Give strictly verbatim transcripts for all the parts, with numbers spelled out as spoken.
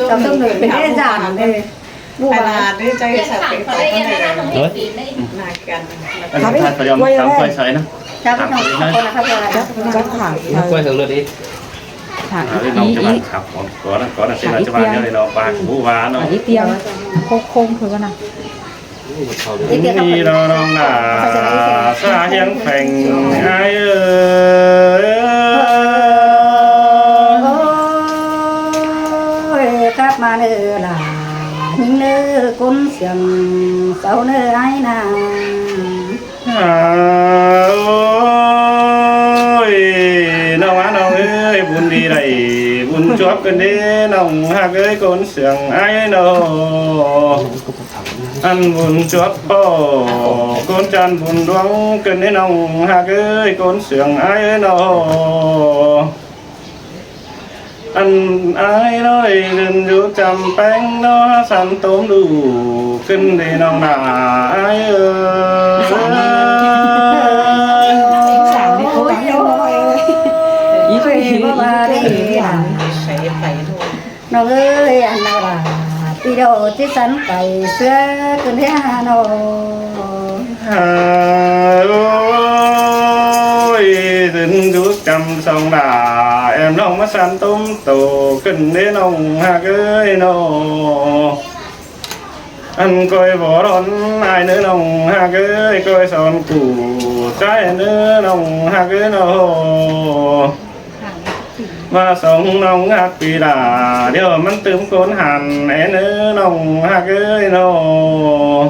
Tăm tăm nư pên ế dản nư. Ƀu Ăn wa. Là đi chơi sao phải phải con này là Rồi. Là cần. Ăn thịt thịt phải làm tắm quay xoáy nữa. Chào các bạn, con là các bạn. Chắc thẳng. Quay hướng lượt đi. Thẳng. À, đi nông cho bạn. Ý. Có, có, có là tên là cho bạn nhớ đi nó, bạn cũng ƀu wa nó. Thẳng ý tiêm. Không, không thôi con nào. Đi nó nong là xa hiếng phèng ai ơi. Ôi, khắp mà nư là những nư cốn xiềng sáu nư ai nà. À, ôi, nong á nong ơi, bun đi đảy, bun chuốp cơn đế nong hạc ơi cốn xiềng ai nô. Ăn bun chuốp bô, cốn chăn bun đuống cơn đế nong hạc ơi cốn xiềng ai nô. Ăn ai nó đi đừng dú chăm peng nó săn tôm đủ cơn đi nong đà ai ơi. Ôi, ôi, ôi, ôi. Nong ơi, ăn nong đà, pi đô chứ săn cày xưa cơn đế hà nô. Hà ơi, dưng dú chăm song đà, em nong ꞌmá săn tôm tổ cơn đế nong hạc ơi nô. Ăn coi vó đón ai nư nong hạc ơi, coi son củ trái nư nong hạc ơi nô. Và song nong hạc pi đà, điêu ꞌmắn tứm cốn hẳn é nư nong hạc ơi nô.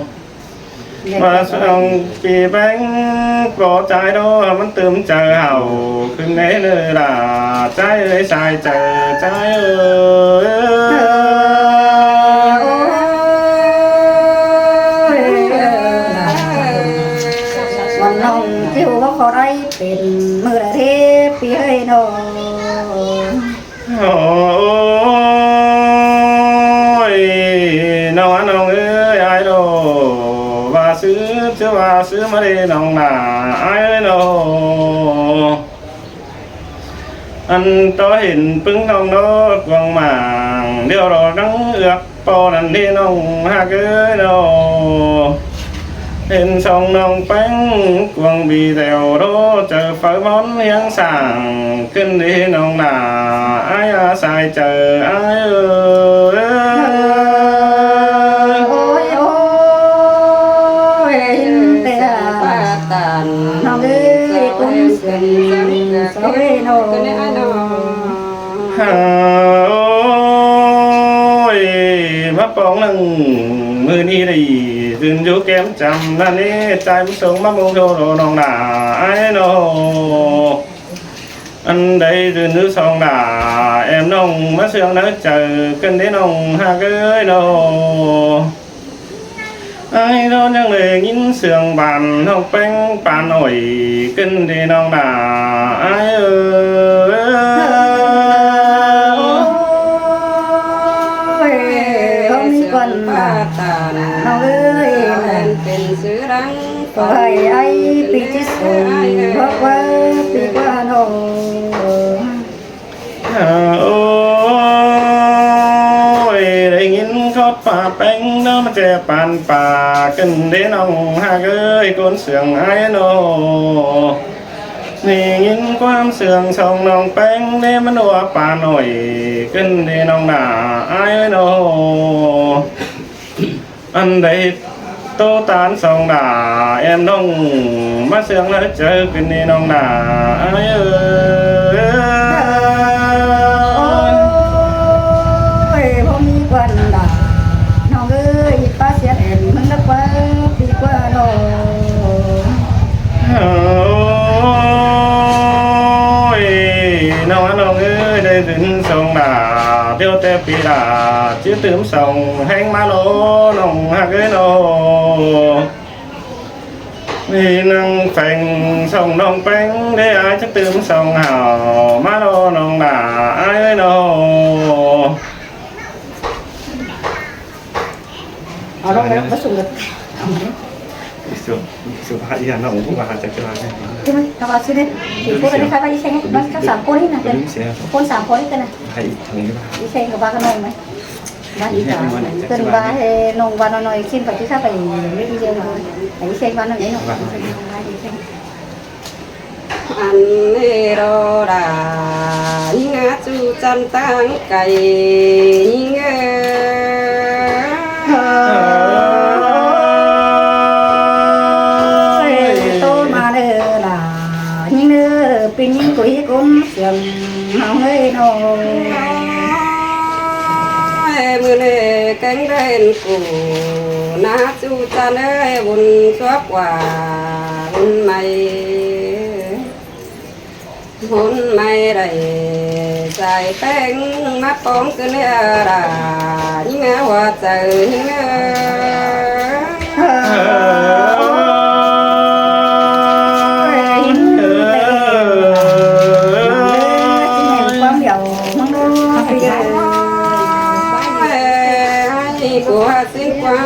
Và song pi beng có trái đó ꞌmắn tứm chaư hảu, cơn đế nư đà, trái ơi sai chaư, trái ơi. Ôi, ôi, ôi. Con nong chiu báu khó đảy pên, ꞌmự đảy rê pi hơi nô. Ôi, nong á nong ơi, ai lô, wa sư, chứ wa sư ꞌmá đi nong nả, ai ơi nô. Ăn tó hên ꞌpứng nong đó quang mảng, điêu đó đắng ước ꞌpo năn đi nong hạc ơi nô. Hên song nong peng cuông bi dẻo đô, chaư pháư ꞌmón hiếng sảng, cơn đi nong nả, ai a sai chaư, ai ơi. Ôi, ôi, hên tê à. Nong ơi, cốn xiềng, soi nô. Hà ơi, ꞌmá pong nẳng ꞌmự ꞌnị đi, dưn dú kém chăm năn ê, chai ꞌmá sông ꞌmá mông đô đô nong đà, ai nô. Ăn đảy dưn dú song đà, em nong ꞌmá sương nớ chaư, cơn đế nong hạc ơi nô. Ai đó ꞌnhắng đảy ꞌnghín sương bản, hốc ꞌpéng pán ổi, cơn đi nong đà, ai ơi. Ôi, không đi quần mà. Nong ơi, em pên sư răng. Có ai ai pi chứ sung, hốc ꞌva pi qua nô. Ôi, đảy ꞌnghín khót pá ꞌpéng nó ꞌmá che pán pá, cơn đế nong hạc ơi, cốn sương ai nô. Đảy ꞌnghín ꞌquám sương song nong ꞌpéng, đế ꞌmắn ua pán ổi, cơn đế nong đà, ai nô. Ăn đảy tô tán song đà, em nong ꞌmá sương lơ chaư, cơn đi nong đà, ai ơi. Ôi, báu ꞌmí quan đà, nong ơi, ꞌpá siết em ꞌmắn lơ ꞌva pi qua nô. Ôi, nong á nong ơi, đảy dưn song đà, điêu té pi đà, chứ tứm song ꞌhéng ꞌmá lô, nong hạc ơi nô. ꞌNị nẳng pheng song nong ꞌpéng, đảy ai chứ tứm song hảu, ꞌmá lô nong đà, ai ơi nô. Ở đâu đấy, có sung được. Sung, sung hả, ý là nó cũng không hả, chắc là Thế mà, các bạn xin đi. Thì cô đi khai báo y sinh, bác các sản cô đi nè. Cô sản cô đi nè. Hãy thằng đi. Y sinh của bác cái nông này. Ba đi cả. Cần ba hè nông ba nó nói xin phải chứ sao phải đi riêng thôi. Phải đi xem ba nó nói nó. Ăn nê rô đà, nhính á chu chăn tăng cày, nhính ơ. Ơi, tô mà đơ đà, nhính ơ, pin nhính quỷ cũng sướng, hóng ơi nô. Ơi, mưa nê cánh đen cũ, ná chu chăn ơi, vun chuốc quà, vun mày. Hôn may đảy giải pheng, mắc bóng cứ lê đà, nhính áo hoa trời nhính ơ. Ai, của xin qua,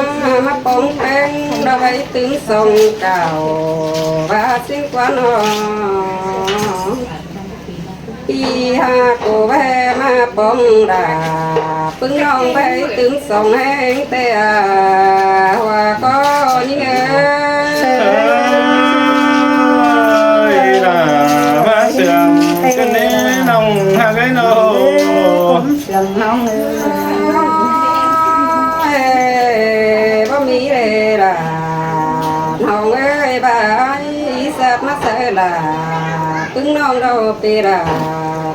mắc bóng pheng, đôi tứng sông cào, và xin qua nó. Pi ha cô bé ma bóng đà, pứng nong bé tứng sông heng tê à, hoa có nhính ơi. Ơi, đà, má sương, cái nế nong ha cái nô. Sương nong ơi. Ê, bó mi lê đà, nong ơi, bà ơi, sạt mắt sơ đà. Pứng nong đô pê đà,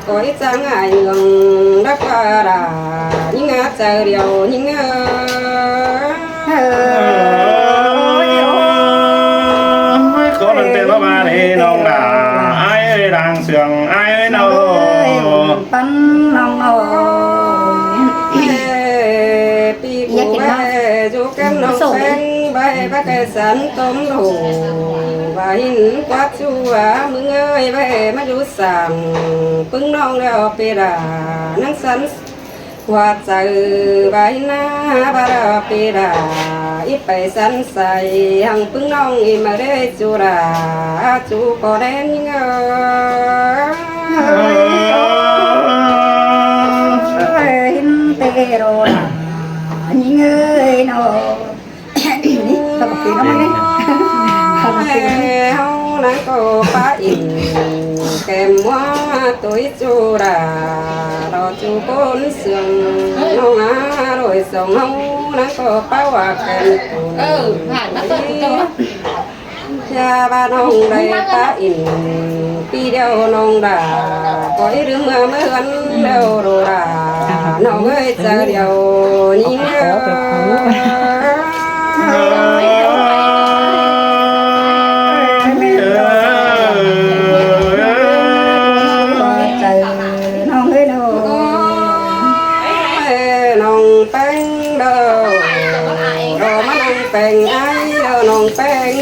cõi chang ai ngưỡng đắp qua đà, nhính á chơ điêu nhính ơ. Ôi, có đàn tê bá ba đi nong đà, ai ơi đang sương, ai ơi nô. Păng nong ơi. Ê, pi Iya, cu kita bé, du kem nong sông. Pheng, bé, bé, cái sắn tôm đủ, và hin quát chu, à, mưng ơi, bé, má du sàng, pứng nong đeo pê đà, năng sắn, hoa chơ, bé, hin na, ba đà pê đà, ít bé sắn say, hăng pứng nong, ít mà đê chu đà, chu có đen ngơ. Ơi, hin tê rô đà, nhính ơi nô. Ê, hâu nắng cô pá in, kèm mua túi chu đà, đò chu côn sương, nông á đồi sông hâu nắng cô pá hoa kèm. Ừ, hả, nó có chu đâu á. Cha ba nong đảy pá in, pi điêu nong đà, có ít đứa mưa mưa gắn đâu đồ đà, nong ơi cha điêu nhính ơi. Nong ơi nong. Ê, nong peng đơ, đơ má nong peng ai, đơ nong peng,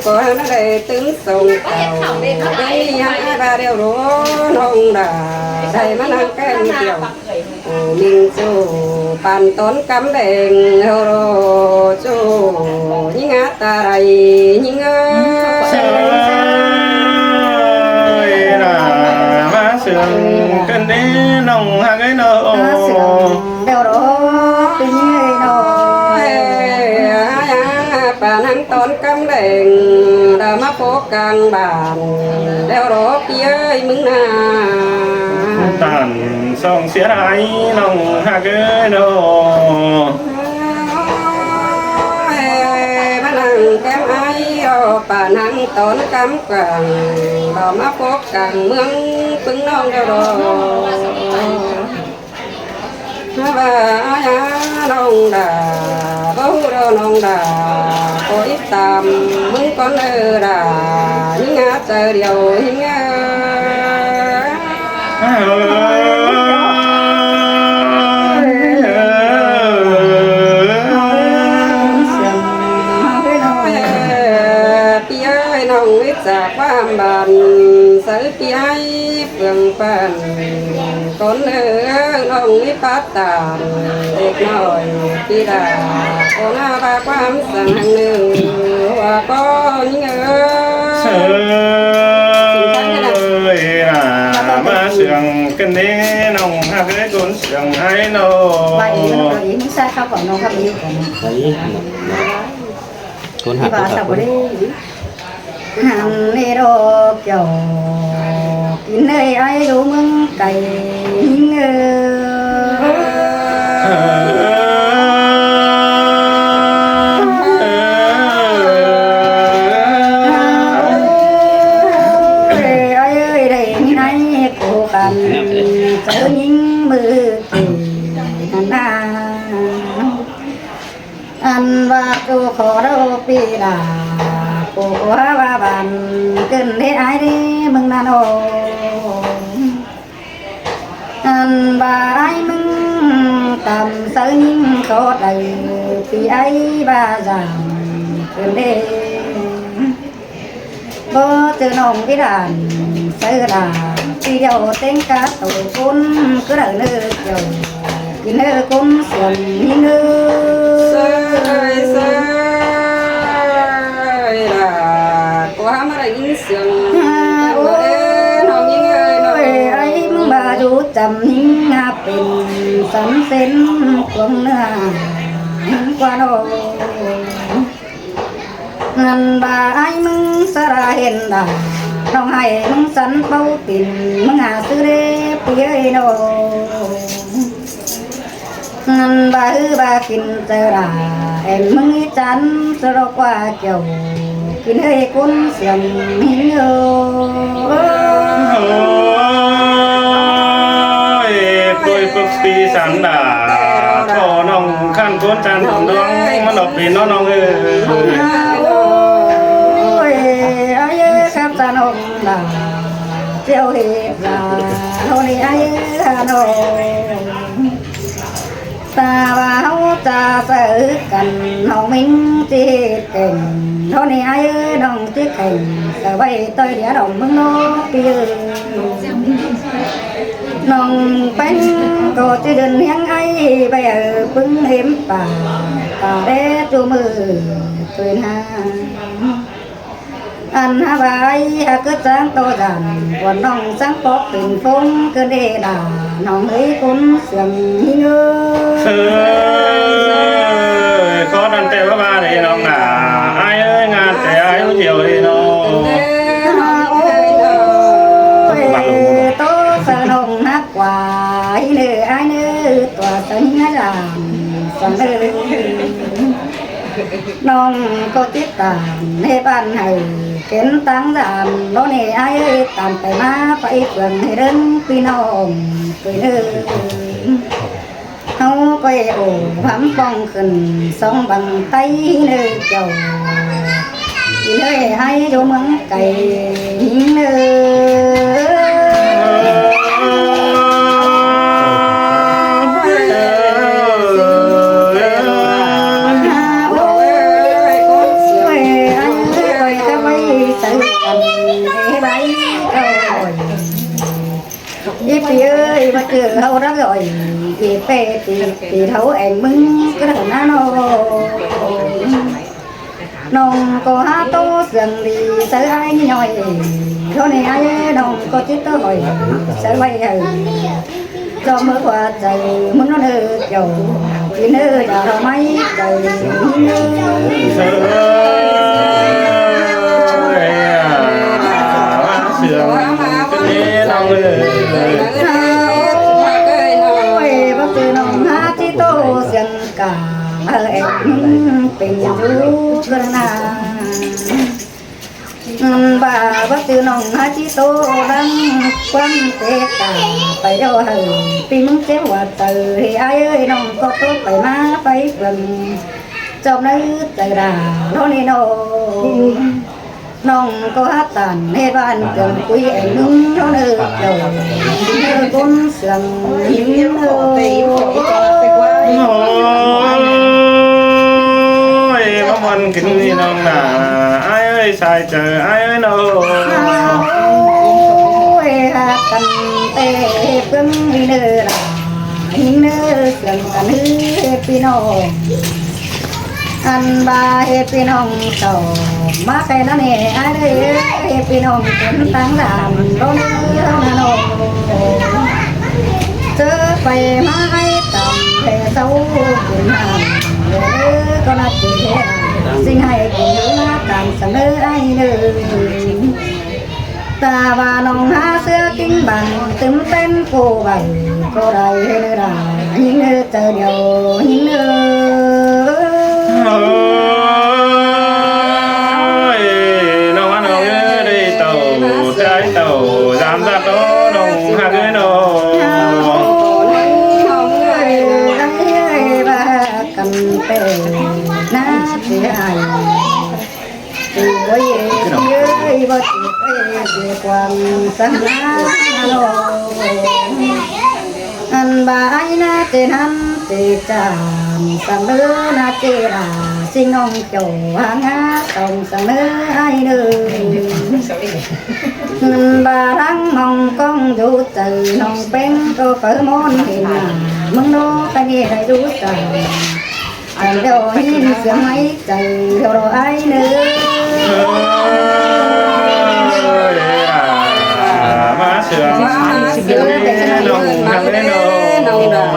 có nó đê tứng sông cầu, đê nhang ai ba đeo đô, nong đà, đê má nong kem kiểu. Ô, mình chu, bàn tón cắm đèn, hô đô chu, nhính á ta đài, nhính ơi. Ơi, đà, má sương, cơn đế nong hăng ấy nô. Má sương. Đeo đó, pin nhé đó. Ê, ai, ai, bà nắng tón cắm đèn, đà má phố càng bản, đeo đó pi ơi mứng nà. Tản song xiết ai nong hạc ơi nô. Ê, bà nắng kem ai, ô, bà nắng tón cắm càng, đà má phố càng mương, pứng nong đeo đó. Ba ya nong đà, bố đô nong đà, có ít tam, mứng con đơ đà, nhính á chơ điêu, nhính á. Pi ơi nong ít chả quam bàn, sớ pi ai phường bàn. Con ơi, nong ít bát tạm, ếch nói pi đà, con á ba quam sang hàng nư, hoa con nhính ơi. Ơi, đà, má sương Kăn đé ꞌnọng ꞌhặc ới ꞌcốn siêng ai ꞌnọ. Ba ꞌí ꞌnọng, ꞌí ꞌmứng ꞌsái khắp quảng ꞌnọng khắp ꞌí quảng ꞌnọng. Ba ꞌí ꞌnọng. ꞌCốn ꞌhặc ꞌcốn ꞌhặc ꞌcốn. Hăn ꞌnị ꞌlẹo kiẻo kin ới ai dú ꞌmướng cay ꞌnị ꞌnớ. Ơi, ai ơi, đảy ꞌnị ꞌnái ꞌcọ khăn, sáư ꞌnhính ꞌmự kỉ hăn a. Ăn ꞌva ꞌchu khỏ đaư pi đa, ꞌcọ ꞌva ꞌva ban, ꞌcứn đé ai đé ꞌmướng ꞌnặn ô. Ăn ꞌva ai ꞌmướng tăm sáư ꞌnhính khỏ đaư, pi ai ꞌva dam ꞌcứn đé. Báu ꞌchư ꞌnọng ꞌí đan, sáư đa, pi điêu ꞌtếng cá tô ꞌcốn, ꞌcứ đaư ꞌnớ kiẻo, kin ꞌnớ ꞌcốn siêng ꞌnị ꞌnớ. Sáư ơi, sáư ơi đa, ꞌcọ hák ꞌmá đảy ꞌnhính siêng. À, ôi, ꞌnọng ꞌnhính ơi, ꞌnọng ơi, ai ꞌmướng ꞌva dú chăm ꞌnhính ngả pên sắn sến cuông ꞌnớ, ꞌnhính ꞌquá ꞌnọ. Ngăn ꞌva ai ꞌmướng sa ra hên đa, ꞌnọng ꞌhại ꞌmướng sắn báu tin, ꞌmướng hả ꞌsứ đé pi ơi ꞌnọ. Ngăn ꞌva ꞌhứ ꞌva kin chaư đa, ên ꞌmướng ꞌí chắn sa ꞌlọ ꞌquá kiẻo, kin ơi ꞌcốn siêng ꞌnị ꞌnớ. Ôi, ꞌcối pơk pi sắn đa, ꞌcọ ꞌnọng khăn ꞌcốn chắn ꞌnọng đong, ꞌmắn ꞌlọ pi ꞌnọng ꞌnọng ơi. Ôi, ai ơi, khắp chắn ꞌnọng đa, ꞌchưa ꞌhế đa, ꞌnọng ꞌnị ai ơi, ꞌnọng. Ta ꞌva ꞌháu ta sáư căn ꞌnọng ꞌmính ꞌchí kẻng, ꞌnọng ꞌnị ai ơi, ꞌnọng ꞌchí kẻng, ta ꞌvạy ꞌtoi đĩa ꞌnọng ꞌmướng ꞌnọ pi ơi. ꞌNọng ꞌpéng ꞌcọ ꞌchí dưn ꞌhiếng ai, ꞌvạy ꞌpứng ꞌếm pả, ta đé ꞌchu ꞌmự ꞌtoi ꞌnạ. Ăn hák ꞌva ai hák ꞌcứ chắng tô dản, ꞌquám ꞌnọng chắng póc pên phông ꞌcứ đé đa, ꞌnọng ơi ꞌcốn siêng ꞌnị ꞌnớ. Ơ, khót ăn ꞌtẹ ꞌva ꞌva đé ꞌnọng đa, ai ơi, ngả ꞌtẹ ai ꞌhụ chiêu đé ꞌnọng. Ôi, tô sáư ꞌnọng hák ꞌquá ꞌnị ꞌnớ, ai ꞌnớ, tua sáư ꞌnhính ngả dản, sáư ꞌnớ. ꞌNọng ꞌcọ ꞌchí tản ꞌhế ꞌván hảư kén táng dản, ꞌlọ ꞌnị ai ơi, tản pay ꞌmá pay phương ꞌhế đớn pi ꞌnọng ꞌtoi ꞌnớ. ꞌHáu ꞌcoi ổ hắm pong khửn song bằng tay ꞌnớ kiẻo. Kin ơi ai dú ꞌmướng cay ꞌnị ꞌnớ. Ôi, ai ơi, khắp ꞌvạy sáư căn, ê ꞌvạy ꞌcọ. Ê pi ơi, báu ꞌchư ꞌháu đắc ꞌnọi, ê pé pi, pi ꞌháu ên ꞌmứng ꞌcứ đaư ꞌnạ ꞌnọ. ꞌNọng ꞌcọ hák tô siêng đi sáư ai ꞌnị ꞌnọi, ꞌlọ ꞌnị ai ơi, ꞌnọng ꞌcọ ꞌchí tô hỏi sáư ꞌvạy hảư. Chom ꞌmự ꞌquá chaư ꞌmứng ꞌnặn ꞌnớ kiẻo, kin ꞌnớ đa ꞌlọ ꞌmạy chaư. Ơ, ơ, ơ, ꞌsướng ꞌcứ đé ꞌnọng ơi. Ôi, báu ꞌchư ꞌnọng hák ꞌchí tô siêng cả, ơ, ên pên dú ꞌcứ ꞌnạ. Ăn ꞌva báu ꞌchư ꞌnọng hák ꞌchí tô lăng ꞌquám té cả, pay ꞌlẹo hảư pi ꞌmứng chém hua chaư, ê ai ơi, ꞌnọng ꞌcọ tô pay ꞌmá pay phương. Chom ꞌnớ chaư đa ꞌlọ ꞌnị ꞌnọ. ꞌNọng ꞌcọ hák tản ꞌhế ꞌván tơng cúi ên ꞌmứng ꞌnọ ꞌnớ kiẻo. ꞌCốn siêng ꞌnị ꞌnớ. Ôi, báu ꞌmuôn kin ꞌnị ꞌnọng ꞌnạ, ai ơi, sai chaư ai ơi ꞌnọ. Ôi, hák căn té ꞌhế ꞌpứng ꞌnị ꞌnớ đa, ꞌnị ꞌnớ siêng căn ꞌhứ ꞌhế pi ꞌnọng. Ăn ꞌva ꞌhế pi ꞌnọng chảu ꞌmá khay ꞌnặn ꞌnị, ai ơi, ꞌhế pi ꞌnọng ꞌcốn táng dản ꞌlọ ꞌnớ ꞌnạ ꞌnọng. ꞌchớ pay ꞌmá ái tăm phe sau kin hẳn, ꞌcọ ꞌnặt ꞌchí hê ꞌnạ, ꞌsịn hảư kin hảư ꞌmá tăm săng ꞌnớ ái ꞌnớ. Ta ꞌva ꞌnọng hák ꞌsứa ꞌkính bang tứm ꞌpéng cô bang ꞌcọ đảy hê ꞌnớ đa, ꞌnhính ꞌnớ chaư điêu ꞌnhính ꞌnớ. Ôi, ꞌnọng ăn ꞌnọng ới, đảy tảu, đảy tảu, dám dám tảu, ꞌnọng hák ới ꞌnọng. Ôi, ôi, ôi, ꞌva căn pê ꞌnạ ꞌchí hảư. Ôi, ôi, ôi, ôi, ôi, quang săng ꞌnạ ꞌnọng. Ăn ꞌva ái ꞌnạ ꞌchí ꞌnặn ꞌchí chăm săng ꞌnớ ꞌnạ ꞌchí đa, ꞌsịn ꞌnọng chảu hák ꞌnạ tong săng ꞌnớ ái ꞌnớ. Ăn ꞌva ꞌláng ꞌmóng ꞌcóng dú chaư ꞌnọng ꞌpéng ꞌcọ pháư ꞌmôn hên ꞌnạ, ꞌmướng ꞌnọ ꞌcọ ꞌnị đảy dú chaư. Ăn điêu ꞌnhính ꞌsướng ái chaư điêu ꞌnọ ái ꞌnớ. Ôi, à, ꞌmá ꞌsướng, ꞌsướng ꞌnọng hák ới ꞌnọng.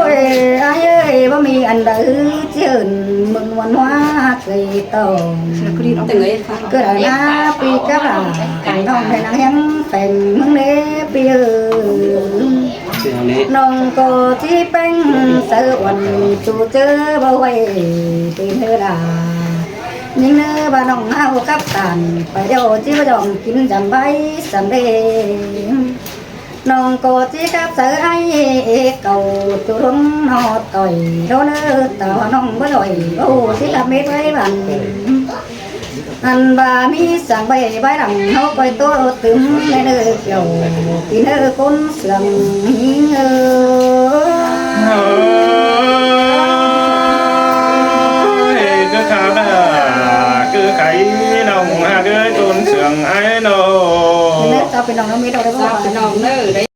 Ôi, ái ơi, báu ꞌmí ăn đaư ꞌchí hưn ꞌmựn ꞌmuôn ꞌhua ꞌtẹ tỏng. ꞌCọ đảy ꞌnạ ꞌpi cắp ꞌva, ꞌnọng đảy ꞌnăng ꞌhéng pheng ꞌmướng ꞌlế ꞌpi ơi. ꞌNọng ꞌcọ ꞌchí ꞌpéng saư uôn ꞌchu ꞌchớ báu ꞌhuây pên ꞌhứ đa. ꞌNhính ꞌnớ ꞌva ꞌnọng ꞌháu cắp tản pay điêu ꞌchí báu dỏm kin dăm ꞌvạy săng đê. ꞌNọng ꞌcọ ꞌchí cắp saư ái ê cảu ꞌchu ꞌluống ꞌnọ ꞌtoi ꞌlố ꞌnớ tảu ꞌnọng báu ꞌchoi báu ꞌchí cắp mết ꞌvạy băn. Ăn ꞌva ꞌmí săng ꞌvạy ꞌvạy lăng ꞌháu ꞌcoi ꞌtố tứm ꞌnê ꞌnớ kiẻo kin ꞌnớ ꞌcốn sương ꞌnhính ơi. Ôi, cứ khá đa, cứ kháy ꞌnọng hák ới ꞌcốn sương ái ꞌnọng. Tao pên ꞌnọng ꞌnớ, ꞌmí ꞌnọng đảy báu? Tao pên ꞌnọng ꞌnớ, đảy